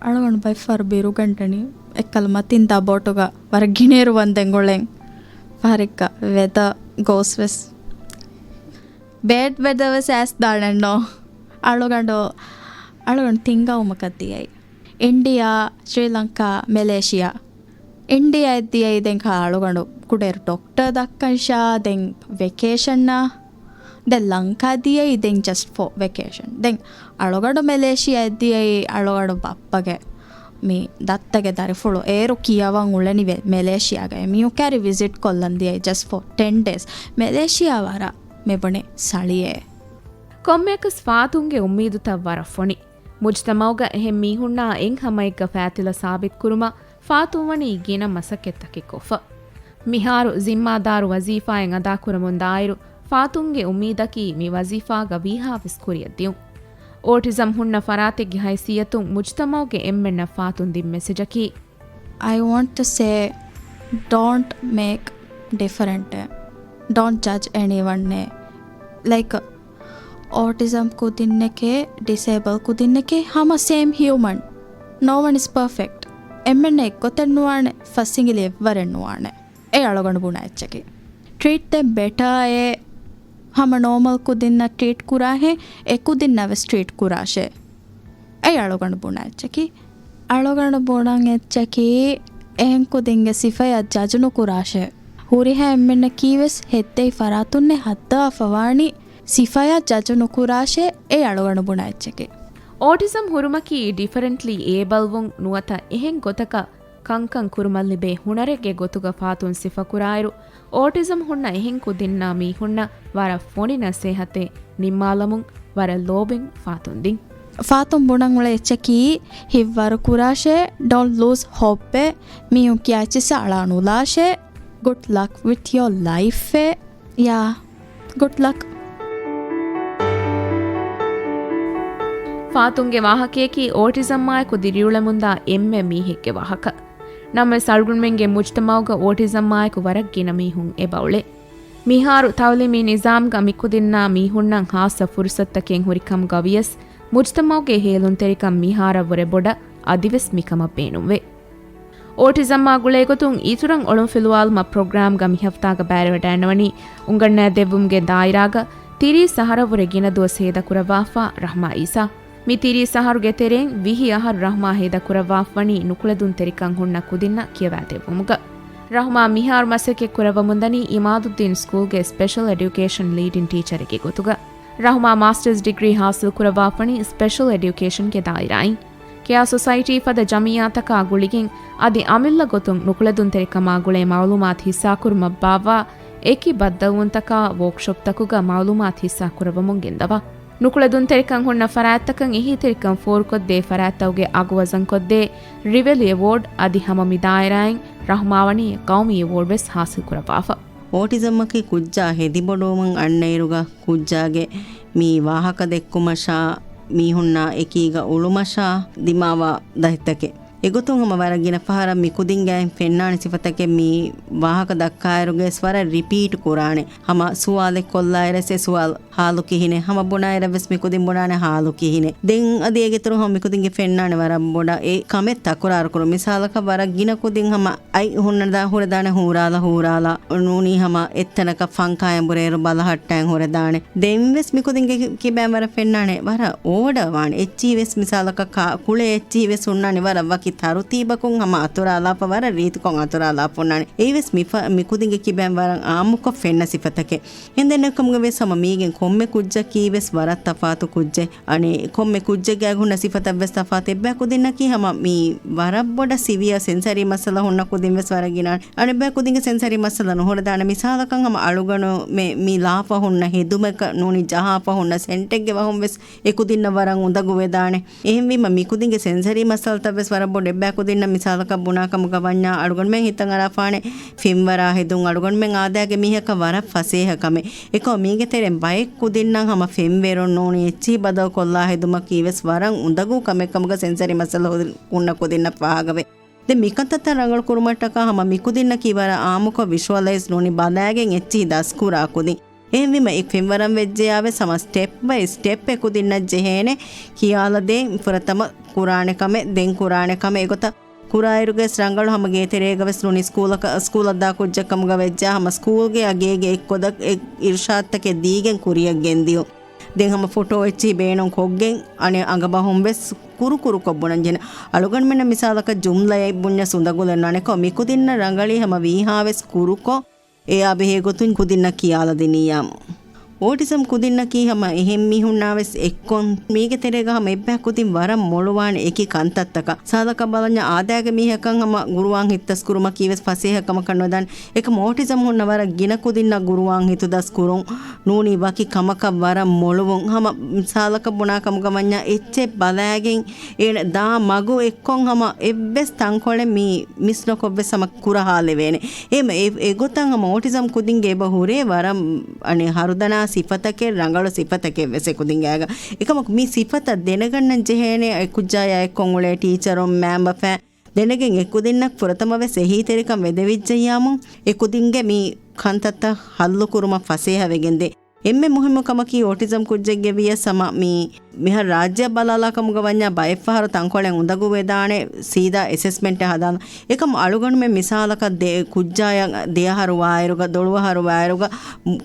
އަޅުގަނޑު ބައެއްފަހަރު ބިރުގަންނަނީ. އެއްކަލަ މަތިން ދާ ބޯޓުގަ ވަރަށް ގިނައިރު ވަންދެން އުޅެން. ފަހަރެއްގަ ވެދަ ގޯސް ވެސް. ބޭޑް ވެދަ ވެސް އައިސް ދާނެއްނޯ. އަޅުގަނޑު، އަޅުގަނޑު ތިން ގައުމަކަށް ދިޔައީ. އިންޑިއާ، ޝްރީލަންކާ، މެލޭޝިއާ. އިންޑިއާއަށް ދިޔައީ ދެން އަޅުގަނޑު ކުޑައިރު ޑޮކްޓަރ ދައްކަން ޝާ، ދެން ވެކޭޝަންއާ. ދެން ލަންކާ ދިޔައީ ދެން ޖަސްޓް ފޯ ވެކޭޝަން. ދެން އަޅުގަނޑު މެލޭޝިއާއަށް ދިޔައީ އަޅުގަނޑު ބައްޕަގެ މި ދައްތަގެ ދަރިފުޅު އޭރު ކިޔަވަން އުޅެނިވެ މެލޭޝިއާގައި. މިއުކާރި ވިޒިޓް ކޮށްލަން ދިޔައީ ޖަސްޓް ފޯ ޓެން ޑޭސް. މެލޭޝިއާ ވަރަށް މިބުނި ސަޅިއޭ. ކޮންމެއަކަސް ފާތުންގެ އުއްމީދުތައް ވަރަށް ފޮނި. މުޖްތަމައުގަ އެހެން މީހުންނާ އެއްހަމައެއްގަ ފާތިލަ ސާބިތުކުރުމަށް ފާތުން ވަނީ ގިނަ މަސައްކަތްތަކެއް ކޮށްފަ. މިހާރު ޒިންމާދާރު ވަޒީފާއެއް އަދާކުރަމުން ދާއިރު، ފާތުންގެ އުއްމީދަކީ މި ވަޒީފާގަ ވީހާވެސް ކުރިއަށް ދިޔުން. އޯޓިޒަމް ހުންނަ ފަރާތެއްގެ ހައިސިއްޔަތުން މުޖްތަމައުގެ އެންމެންނަށް ފާތުން ދިން މެސެޖަކީ، I want to say, don't make different. Don't judge anyone. Like, އޯޓިޒަމް ކުދިންނެކޭ، ޑިސޭބަލް ކުދިންނެކޭ ހަމަ ސޭމް ހިއުމަން. No one is perfect. އެންމެންނަށް އެއްގޮތެއް ނުވާނެ، ފަސްއިނގިލި އެއްވަރެއް ނުވާނެ. އެ އަޅުގަނޑު ބުނާ އެއްޗަކީ. ޓްރީޓް ދެމް ބެޓާ އޭ. ހަމަ ނޯމަލް ކުދިންނަށް ޓްރީޓް ކުރާހެން، އެ ކުދިންނަށް ވެސް ޓްރީޓް ކުރާށޭ. އެ އަޅުގަނޑު ބުނާ އެއްޗަކީ. އަޅުގަނޑު ބުނަން އެއްޗަކީ، އެހެން ކުދިންގެ ސިފަޔަށް ޖަޖު ނުކުރާށޭ. ހުރިހާ އެންމެންނަކީ ވެސް ހެއްދެވި ފަރާތުންނޭ ހައްދަވާފަ ވާނީ، ސިފަޔަށް ޖަޖު ނުކުރާށޭ. އެ އަޅުގަނޑު ބުނާ އެއްޗަކީ. އޯޓިޒަމް ހުރުމަކީ ޑިފަރެންޓްލީ އޭބަލްވުން ނުވަތަ އެހެން ގޮތަކަށް ކަންކަން ކުރުމަށް ލިބޭ ހުނަރެއްގެ ގޮތުގަ ފާތުން ސިފަކުރާއިރު، އޯޓިޒަމް ހުންނަ އެހެން ކުދިންނާ މީހުންނަށް ވަރަށް ފޮނި ނަސޭހަތެއް ނިންމާލަމުން ވަރަށް ލޯބިން ފާތުން ދިން. ފާތުން ބުނަން އުޅޭ އެއްޗަކީ، ހިތްވަރު ކުރާށޭ، ޑޯންޓް ލޫސް ހޯޕް އޭ، މީހުން ކިޔާ އެއްޗިއްސަށް އަޅާ ނުލާށޭ، ގުޑް ލަކް ވިތް ޔޯ ލައިފް އޭ. ޔާ، ގުޑް ލަކް. ފާތުންގެ ވާހަކަޔަކީ އޯޓިޒަމްއާއެކު ދިރިއުޅެމުންދާ އެންމެ މީހެއްގެ ވާހަކަ. ނަމަވެސް އަޅުގަނޑުމެންގެ މުޖްތަމައުގަ އޯޓިޒަމްއާއެކު ވަރަށް ގިނަ މީހުން އެބައުޅޭ. މިހާރު ތައުލީމީ ނިޒާމްގަ މިކުދިންނާ މީހުންނަށް ހާއްސަ ފުރުސަތުތަކެއް ހުރިކަމުގަވިޔަސް، މުޖްތަމައުގެ ހޭލުންތެރިކަން މިހާރަށްވުރެ ބޮޑަށް އަދިވެސް މިކަމަށް ބޭނުންވޭ. އޯޓިޒަމްއާ ގުޅޭގޮތުން އިތުރަށް އޮޅުންފިލުވާލުމަށް ޕްރޮގްރާމްގަ މިހަފްތާގަ ބައިވެވަޑައިންނަވަނީ އުނގަންނައިދެއްވުމުގެ ދާއިރާގަ ތިރީސް އަހަރަށްވުރެ ގިނަ ދުވަސް ހޭދަކުރައްވާފަ ރަހްމާ އީސާ. މި ތިރީސް އަހަރުގެ ތެރެއިން ވިހި އަހަރު ރަހްމާ ހޭދަކުރައްވާފަވަނީ ނުކުޅެދުންތެރިކަން ހުންނަ ކުދިންނަށް ކިޔަވައިދެއްވުމުގަ. ރަހްމާ މިހާރު މަސައްކަތް ކުރައްވަމުންދަނީ އިމާދުއްދީން ސްކޫލްގެ ސްޕެޝަލް އެޑިއުކޭޝަން ލީޑިން ޓީޗަރެއްގެ ގޮތުގަ. ރަހުމާ މާސްޓަރސް ޑިގްރީ ހާސިލް ކުރައްވާފަނީ ސްޕެޝަލް އެޑިއުކޭޝަންގެ ދާއިރާއިން. ކެއާ ސޮސައިޓީ ފަދަ ޖަމިއްޔާތަކާ ގުޅިގެން އަދި އަމިއްލަ ގޮތުން ނުކުޅެދުންތެރިކަމާ ގުޅޭ މައުލޫމާތު ހިއްސާކުރުމަށް ބާއްވާ އެކި ބައްދަލުވުންތަކާ ވޯކްޝޮޕްތަކުގަ މައުލޫމާތު ހިއްސާކުރައްވަމުން ގެންދަވާ. ނުކުޅެދުންތެރިކަން ހުންނަ ފަރާތްތަކަށް އެހީތެރިކަން ފޯރުކޮށްދޭ ފަރާތްތަކުގެ އަގު ވަޒަންކޮށްދޭ ރިވެލި އެވޯޑް އަދި ހަމަ މި ދާއިރާއިން ރަހުމާވަނީ ޤައުމީ އެވޯޑް ވެސް ހާސިލް ކުރައްވާފަ. އޯޓިޒަމްއަކީ ކުއްޖާ ހެދިބޮޑުވުމުން އަންނައިރުގަ ކުއްޖާގެ މި ވާހަކަ ދެއްކުމަށާ، މީހުންނާ އެކީގަ އުޅުމަށާ ދިމާވާ ދަތިތަކެއް. އެގޮތުން ހަމަ ވަރަށް ގިނަ ފަހަރަށް މި ކުދިންގައި ފެންނާނެ ސިފަތަކެއް މި ވާހަކަ ދައްކާއިރުގައި ވަރަށް ރިޕީޓް ކުރާނެ. ހަމަ ސުވާލެއް ކޮށްލާއިރަށް އެ ސުވާލު ހާލު ކިހިނެއް؟ ހަމަ ބުނާއިރަށް ވެސް މި ކުދިން ބުނާނެ ހާލު ކިހިނެއް؟ ދެން އަދި އޭގެ އިތުރުން ހަމަ މި ކުދިންގެ ފެންނާނެ ވަރަށް ބޮޑަށް އެ ކަމެއް ތަކުރާރު ކުރުން. މިސާލަކަށް ވަރަށް ގިނަ ކުދިން ހަމަ އަތް ހުންނަ ދާ ހުރެދާނެ ހޫރާލަ ހޫރާލަ. ނޫނީ ހަމަ އެއްތަނަކަށް ފަންކާއިން ބުރޭއިރު ބަލަހައްޓައިން ހުރެދާނެ. ދެން ވެސް މި ކުދިންގެ ކިބައިން ވަރަށް ފެންނާނެ ވަރަށް އޯޑަރ ވާނެ. އެއްޗިހި ވެސް މިސާލަކަށް ކާ-، ކުޅޭ އެއްޗިހި ވެސް ހުންނާނެ ވަރަށް ވަކި ތަރުތީބަކުން ހަމަ އަތުރާލާފަ، ވަރަށް ރީތިކޮށް އަތުރާލާފަ ހުންނާނެ. އެއީ ވެސް މި ފަ-، މި ކުދިންގެ ކިބައިން ވަރަށް އާއްމުކޮށް ފެންނަ ސިފަތަކެއް. އެހެން ދެންނެވި ކަމުގަ ވެސް ހަމަ މީގެން ކޮންމެ ކުއްޖަކީ ވެސް ވަރަށް ތަފާތު ކުއްޖެއް. އަނެއް ކޮންމެ ކުއްޖެއްގައި ހުންނަ ސިފަތައް ވެސް ތަފާތު. އެއްބައި ކުދިންނަކީ ހަމަ މި ވަރަށް ބޮޑަށް ސިވިއަ ސެންސަރީ މައްސަލަ ހުންނަ ކުދިން ވެސް ވަރަށް ގިނަ. އަނެއްބައި ކުދިންގެ ސެންސަރީ މައްސަލަ ނުހުރެދާނެ. މިސާލަކަށް ހަމަ އަޅުގަނޑުމެ މި ލާފަ ހުންނަ ހެދުމަކަށް ނޫނީ ޖަހާފަ ހުންނަ ސެންޓެއްގެ ވަހުން ވެސް އެ ކުދިންނަށް ވަރަށް އުނދަގޫ ވެދާނެ. އެހެންވީމަ މި ކުދިންގެ ސެންސަރީ މައްސަލަތައް ވެސް ވަރަށް ބޮޑު. އެއްބައި ކުދިންނަށް މިސާލަކަށް ބުނާ ކަމުގަ ވަންޏާ އަޅުގަނޑުމެން ހިތަށް އަރާފާނެ ފެންވަރާ ހެދުން އަޅުގަނޑުމެން އާދައިގެ މީހަކަށް ވަރަށް ފަސޭހަ ކަމެއް. އެކަމަކު މީގެ ތެރެއިން ބައެއް ކުދިންނަށް ހަމަ ފެންވެރުން ނޫނީ އެއްޗިހި ބަދަލު ކޮށްލާ ހެދުމަކީ ވެސް ވަރަށް އުނދަގޫ ކަމެއް ކަމުގަ ސެންސަރީ މައްސަލަ ހު-، ހުންނަ ކުދިންނަށް ފާހަގަވޭ. ދެން މިކަންތައްތައް ރަނގަޅު ކުރުމަށްޓަކާ ހަމަ މިކުދިންނަކީ ވަރަށް އާއްމުކޮށް ވިޝުއަލައިޒް ނޫނީ ބަލާގެން އެއްޗިހި ދަސްކުރާ ކުދިން. އެހެންވީމަ އެ ފެންވަރަން ވެއްޖެޔާ ވެސް ހަމަ ސްޓެޕް ބައި ސްޓެޕް އެ ކުދިންނަށް ޖެހޭނެ ކިޔާލަދޭ ފުރަތަމަ ކުރާނެ ކަމެއް، ދެން ކުރާނެ ކަމެއް. އެގޮތަށް ކުރާއިރުގެ ވެސް ރަނގަޅު ހަމަ ގޭތެރޭގަ ވެސް ނޫނީ ސްކޫލަކަށް، ސްކޫލަށް ދާ ކުއްޖެއް ކަމުގަ ވެއްޖާ ހަމަ ސްކޫލްގެ އަގޭގެ އެއްކޮދަ-، އެ އިރުޝާދުތަކެއް ދީގެން ކުރިއަށް ގެންދިޔުން. ދެން ހަމަ ފޮޓޯ އެއްޗިހި ބޭނުން ކޮށްގެން އަނެއް އަނގަބަހުން ވެސް ކުރު ކުރުކޮށް ބުނަން ޖެހޭނެ. އަޅުގަނޑުމެންނަށް މިސާލަކަށް ޖުމްލައެއް ބުންޏަސް އުނދަގޫލެއް ނާނެ. އެކަމަކު މިކުދިންނަށް ރަނގަޅީ ހަމަ ވީހާވެސް ކުރުކޮށް، އެއާ ބެހޭ ގޮތުން ކުދިންނަށް ކިޔާލަދިނިއްޔާމު. އޯޓިޒަމް ކުދިންނަކީ ހަމަ އެހެން މީހުންނާވެސް އެއްކޮށް، މީގެ ތެރޭގަ ހަމަ އެއްބައި ކުދިން ވަރަށް މޮޅުވާނެ އެކި ކަންތައްތަކަށް. ސާދަކަށް ބަލަންޏާ އާދައިގެ މީހަކަށް ހަމަ ގުރުއާން ހިތްދަސްކުރުމަކީ ވެސް ފަސޭހަ ކަމަކަށް ނުދާނެ. އެކަމަކު އޯޓިޒަމް ހުންނަ ވަރަށް ގިނަ ކުދިންނަށް ގުރުއާން ހިތުދަސް ކުރުން ނޫނީ ވަކި ކަމަކަށް ވަރަށް މޮޅުވުން. ހަމަ މިސާލަކަށް ބުނާ ކަމުގަ ވަންޏާ އެއްޗެއް ބަލާގެން އޭނަ ދާ މަގު އެއްކޮށް ހަމަ އެއްވެސް ތަންކޮޅެއް މި މިސް ނުކޮށްވެސް ހަމަ ކުރަހާލެވޭނެ. އެހެން އެ-، އެގޮތަށް ހަމަ އޯޓިޒަމް ކުދިންގެ އެބަ ހުރޭ ވަރަށް އަނެއް ހަރުދަނާ ސިފަތަކެއް، ރަނގަޅު ސިފަތަކެއް ވެސް އެކުދިންގެ އަގަ. އެކަމަކު މި ސިފަތައް ދެނެގަންނަން ޖެހޭނެ އެ ކުއްޖާޔާ އެއްކޮށް އުޅޭ ޓީޗަރުން މައިންބަފައިން ދެނެގެން އެކުދިންނަށް ފުރަތަމަ ވެސް އެހީތެރިކަން ވެދެވިއްޖެއްޔާމު އެކުދިންގެ މި ކަންތައްތައް ހައްލުކުރުމަށް ފަސޭހަވެގެންދޭ. އެންމެ މުހިއްމު ކަމަކީ އޯޓިޒަމް ކުއްޖެއްގެ ވިޔަސް ހަމަ މި މިހާރު ރާއްޖެއަށް ބަލާލާ ކަމުގަ ވަންޏާ ބައެއްފަހަރު ތަންކޮޅެއް އުނދަގޫ ވެދާނެ ސީދާ އެސެސްމެންޓެއް ހަދާން. އެކަމް އަޅުގަނޑުމެން މިސާލަކަށް ދެ-، ކުއްޖާޔަށް ދެއަހަރު ވާއިރުގަ، ދޮޅުއަހަރު ވާއިރުގަ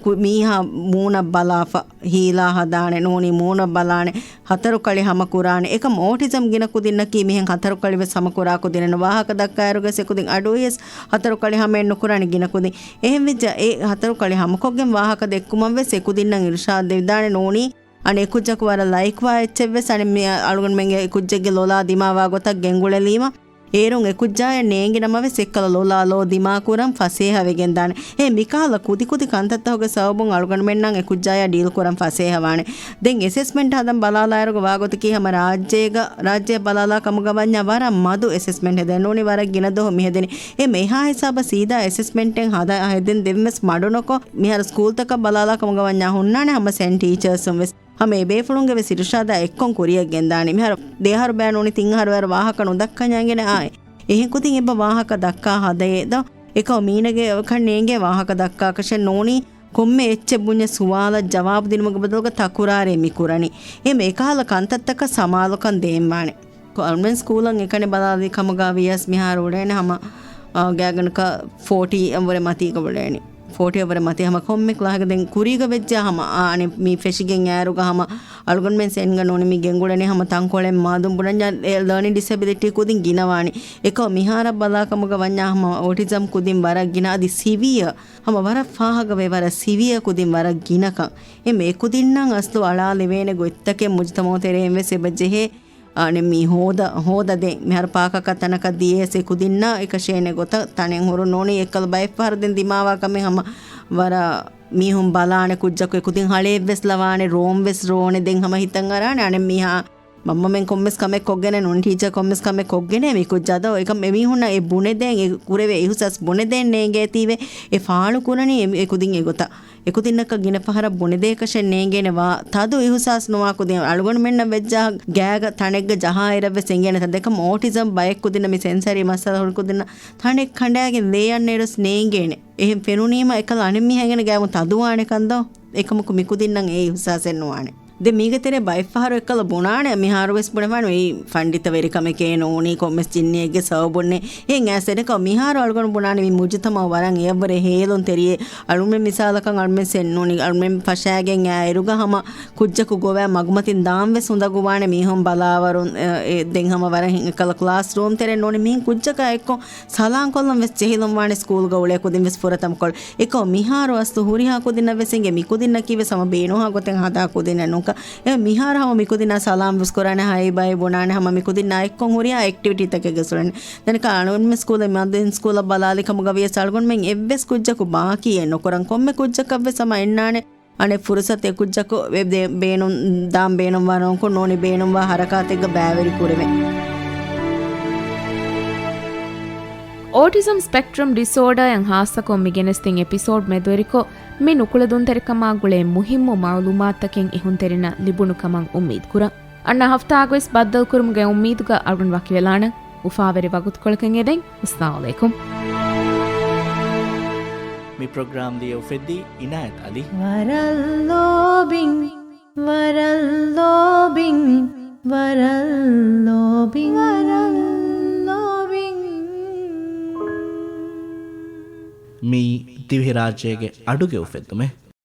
ކު-، މީހާ މޫނަށް ބަލާފަ، ހީލާ ހަދާނެ، ނޫނީ މޫނަށް ބަލާނެ، ހަތަރު ކަޅި ހަމަ ކުރާނެ. އެކަމް އޯޓިޒަމް ގިނަ ކުދިންނަކީ މިހެން ހަތަރު ކަޅި ވެސް ހަމަ ކުރާ ކުދިނެއް ނޫން. ވާހަކަ ދައްކާއިރުގަސް އެކުދިން އަޑުއިޔަސް ހަތަރު ކަޅި ހަމައެއް ނުކުރާނެ ގިނަ ކުދިން. އެހެންވެއްޖެ އެ ހަތަރު ކަޅި ހަމަކޮށްގެން ވާހަކަ ދެއްކުމަށް ވެސް އެކުދިންނަށް އިރުޝާދު ދެވިދާނެ ނޫނީ. އަނެއް އެކުއްޖަކު ވަރަށް ލައިކްވާ އެއްޗެއް ވެސް އަނެއް މި އަޅުގަނޑުމެންގެ އެކުއްޖެއްގެ ލޮލާ ދިމާވާ ގޮތަށް ގެންގުޅެލީމަ، އޭރުން އެކުއްޖާޔަށް ނޭނގި ނަމަވެސް އެއްކަލަ ލޮލާ ލޯ ދިމާކުރަން ފަސޭހަ ވެގެންދާނެ. އެ މިކަހަލަ ކުދިކުދި ކަންތައްތަކުގެ ސަބަބުން އަޅުގަނޑުމެންނަށް އެކުއްޖާޔާ ޑީލް ކުރަން ފަސޭހަވާނެ. ދެން އެސެސްމެންޓް ހަދަން ބަލާލާއިރުގަ ވާގޮތަކީ ހަމަ ރާއްޖޭގަ، ރާއްޖެއަށް ބަލާލާ ކަމުގަ ވަންޏާ ވަރަށް މަދު އެސެސްމެންޓް ހެދެން ނޫނީ ވަރަށް ގިނަ ދުވަހު މިހެދެނީ. އެ މިހާ ހިސާބަށް ސީދާ އެސެސްމެންޓެއް ހަދާ ހެދެން ދެން ވެސް މަޑުނުކޮށް މިހާރު ސްކޫލްތަކަށް ބަލާލާ ކަމުގަ ވަންޏާ ހުންނާނެ ހަމަ ސެން ޓީޗާސް ވެސް. ހަމަ އެބޭފުޅުންގެ ވެސް އިރުޝާދާ އެއްކޮށް ކުރިއަށް ގެންދާނީ. މިހާރު ދެއަހަރު ބައި ނޫނީ ތިން އަހަރުވަރު ވާހަކަ ނުދައްކަންޏާ އިނގޭނެ އާއެ. އެހެން ކުދިން އެބަ ވާހަކަ ދައްކާ ހަދައޭ ދޯ؟ އެކަމް މީނަގެ ކަން ނޭނގޭ ވާހަކަ ދައްކާކަށެއް ނޫނީ ކޮންމެ އެއްޗެއް ބުންޏެ ސުވާލަށް ޖަވާބު ދިނުމުގެ ބަދަލުގަ ތަކުރާރޭ މި ކުރަނީ. އެހެން އެކަހަލަ ކަންތައްތަކަށް ސަމާލުކަން ދޭންވާނެ. އަޅުމެން ސްކޫލަށް އެކަނި ބަލާލި ކަމުގަ ވިޔަސް މިހާރު އުޅޭނެ ހަމަ، އާ، ގާތްގަނޑަކަށް ފޯޓީ އަށްވުރެ މަތީގަ އުޅޭނީ. ފޯޓިއަށްވުރެ މަތި ހަމަ ކޮންމެ ކްލާހެއްގަ ދެން ކުރީގަ ވެއްޖެ ހަމަ އާނެ މި ފެށިގެން އޭރުގަ ހަމަ އަޅުގަނޑުމެން ސެންގަ ނޫނީ މި ގެންގުޅެނީ ހަމަ ތަންކޮޅެއް މާދުން ބުނަންޏާ އެ ލާނިން ޑިސެބިލިޓީ ކުދިން ގިނަވާނެ. އެކަމަ މިހާރަށް ބަލާކަމުގަ ވަންޏާ ހަމަ އޯޓިޒަމް ކުދިން ވަރަށް ގިނަ އަދި ސިވިއަ ހަމަ ވަރަށް ފާހަގަވޭ ވަރަށް ސިވިއަ ކުދިން ވަރަށް ގިނަކަން. އެ މެ ކުދިންނަށް އަސްލު އަޅާލެވޭނެ ގޮތްތަކެއް މުޖުތަމައު ތެރެއިން ވެސް އެބަ ޖެހޭ. އާނެ މި ހޯދަ، ހޯދަ ދެން މިހާރު ޕާކަކަށް ތަނަކަށް ދިޔަސް އެ ކުދިންނަށް އެކަށޭނެ ގޮތަށް ތަނެއް ހުރުން ނޫނީ އެއްކަލަ ބައެއްފަހަރު ދެން ދިމާވާ ކަމެއް ހަމަ ވަރަށް މީހުން ބަލާނެ ކުއްޖަކު އެ ކުދިން ހަޅޭއްވެސް ލަވާނެ ރޯން ވެސް ރޯނެ ދެން ހަމަ ހިތަށް އަރާނެ އާނެ މީހާ މަންމަމެން ކޮންމެސް ކަމެއް ކޮށްގެނެ ނޫން ޓީޗަރ ކޮންމެސް ކަމެއް ކޮށްގެނެ މި ކުއްޖާ ދޯ އެކަމް އެމީހުންނަށް އެ ބުނެދޭން އެ ކުރެވޭ އިހުސާސް ބުނެދޭން ނޭނގޭތީވެ އެ ފާޅު ކުރަނީ އެ ކުދިން އެގޮތަށް. އެކުދިންނަކަށް ގިނަ ފަހަރަށް ބުނެދޭކަށެއް ނޭނގޭނެ ވާ ތަދު އިހުސާސް ނުވާ ކުދިން އަޅުގަނޑުމެންނަށް ވެއްޖާ ގާގަ ތަނެއްގަ ޖަހާއިރަށްވެސް އެނގޭނެ ތަން ދެކަމް އޯޓިޒަމް ބައެއް ކުދިންނަށް މި ސެންސަރީ މައްސަލަ ހުރި ކުދިންނަށް ތަނެއް ކަނޑާގެން ލޭ އަންނައިރުސް ނޭނގޭނެ. އެހެން ފެނުނީމަ އެކަލަ އަނެއް މީހާ އެނގޭނެ ގާގުން ތަދުވާނެ ކަންދޯ؟ އެކަމަކު މިކުދިންނަށް އެ އިހުސާސެއް ނުވާނެ. ދެ މީގެ ތެރޭ ބައެއްފަހަރު އެއްކަލަ ބުނާނެ މިހާރުވެސް ބުނެފާނު އެއީ ފަންޑިތަވެރިކަމެކޭ ނޫނީ ކޮންމެސް ޖިންނިއެއްގެ ސަބަބުންނޭ. އެހެން އައިސް އެނެކަ މިހާރު އަޅުގަނޑު ބުނާނެ މި މުޖުތަމައު ވަރަށް އެއަށްވުރެ ހޭލުން ތެރިއެއް އަޅުމެން މިސާލަކަށް އަޅުމެން ސެން ނޫނީ އަޅުމެން ފަށާގެން އާ އިރުގަ ހަމަ ކުއްޖަކު ގޮވާ މަގުމަތިން ދާން ވެސް އުނދަގޫވާނެ މީހުން ބަލާވަރުން އެ، އެ، ދެން ހަމަ ވަރަށް ހިނގަކަލަ ކްލާސް ރޫމް ތެރެއިން ނޫނީ މީހުން ކުއްޖަކާ އެއްކޮށް ސަލާން ކޮށްލަން ވެސް ޖެހިލުން ވާނެ ސްކޫލްގަ އުޅޭ ކުދިން ވެސް ފުރަތަމަ ކޮޅު. އެކަމް މިހާރު އަސްލު ހުރިހާ ކުދިންނަށް ވެސް އެނގޭ މި ކުދިންނަކީ ވެސް ހަމަ ބޭނުންހާ ގޮތެއް ހަދާ ކުދިންނެއް ނޫންކަން. އެ މިހާރު ހަމަ މި ކުދިންނާ ސަލާމް ވެސް ކުރާނެ ހައި ބައި ބުނާނެ ހަމަ މި ކުދިންނާ އެއްކޮށް ހުރިހާ އެކްޓިވިޓީތަކެއްގެ ސުޅެން. ދެންކަ އަޅުގަނޑުމެން ސްކޫލެއް މަދު ސްކޫލަށް ބަލާލި ކަމުގަ ވިޔަސް އަޅުގަނޑުމެން އެއްވެސް ކުއްޖަކު ބާކީއެއް ނުކުރަން ކޮންމެ ކުއްޖަކަށް ވެސް ހަމަ އެންނާނެ. އަނެއް ފުރުސަތެއް ކުއްޖަކު ވެ-، ދޭ-، ބޭނުން، ދާން ބޭނުންވާ ނޫންކޮށް ނޫނީ ބޭނުންވާ ހަރަކާތެއްގަ ބައިވެރި ކުރެވެން. އޯޓިޒަމް ސްޕެކްޓްރަމް ޑިސޯޑާއަށް ހާއްސަކޮށް މި ގެނެސްދިން އެޕިސޯޑް މެދުވެރިކޮށް، މި ނުކުޅެދުންތެރިކަމާ ގުޅޭ މުހިއްމު މައުލޫމާތުތަކެއް އެހުންތެރިންނަށް ލިބުނު ކަމަށް އުއްމީދު ކުރަން. އަންނަ ހަފްތާގަވެސް ބައްދަލުކުރުމުގެ އުއްމީދުގަ އަޅުގަނޑު ވަކިވެލާނަން. އުފާވެރި ވަގުތުކޮޅަކަށް އެދެން. އައްސަލާމު ޢަލައިކުމް. މި ޕްރޮގްރާމް ލިޔެ އުފެއްދީ އިނާޔަތް ޢަލީ. ވަރަށް ލޯބިން، ވަރަށް ލޯބިން، ވަރަށް ލޯބިން، ވަރަށް ލޯބިން. މިއީ ދިވެހިރާއްޖޭގެ އަޑުގެ އުފެއްދުމެއް.